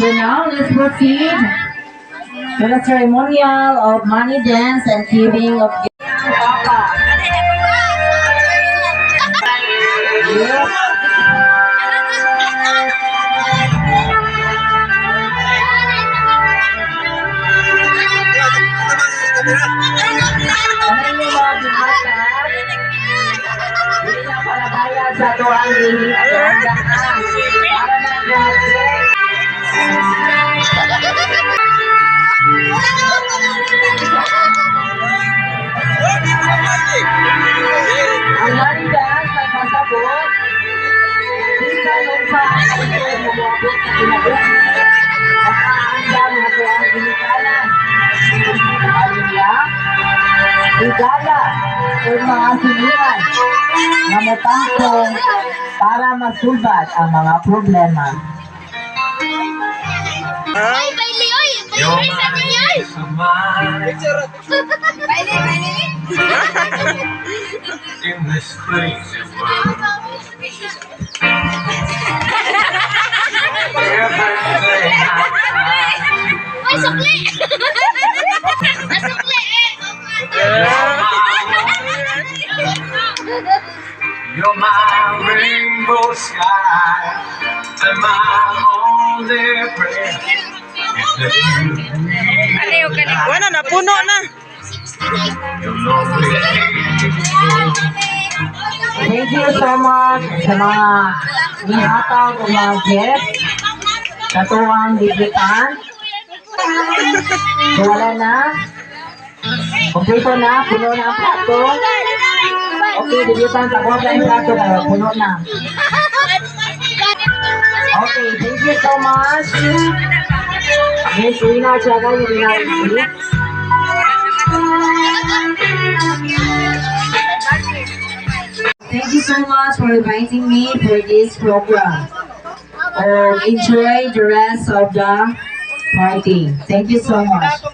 So now let's proceed to the ceremonial of money dance and giving of gifts. Papa. Yes. Ano yung mga binata? Dili na palagayan sa tuang gihinga para mag-graduate. Ang money dance nagpasabot bisan unsa ang ito moabot sa kinabuhi. Nakaandam nga tuang ginikanan, pamilya, higala, o mga silingan nga motangkong para masulbad ang mga problema. Ay, baili, oy! Baili sa ninyo, oy! Baili, baili. In this crazy world. Everything I Ay, sukli! Nasukli eh! You're my rainbow sky, and my only prayer is that you Wala na, puno na. You'll always be Thank you so much sa mga gihatag o mga gift sa tuwang gigitan. So wala na. Kompleto na, puno na ang plato. Okay, debutan sa kuha yung plato pero puno na. Okay, thank you so much. Miss Rina Chaga, you may now receive. Thank you so much for inviting me for this program. Enjoy the rest of the party. Thank you so much.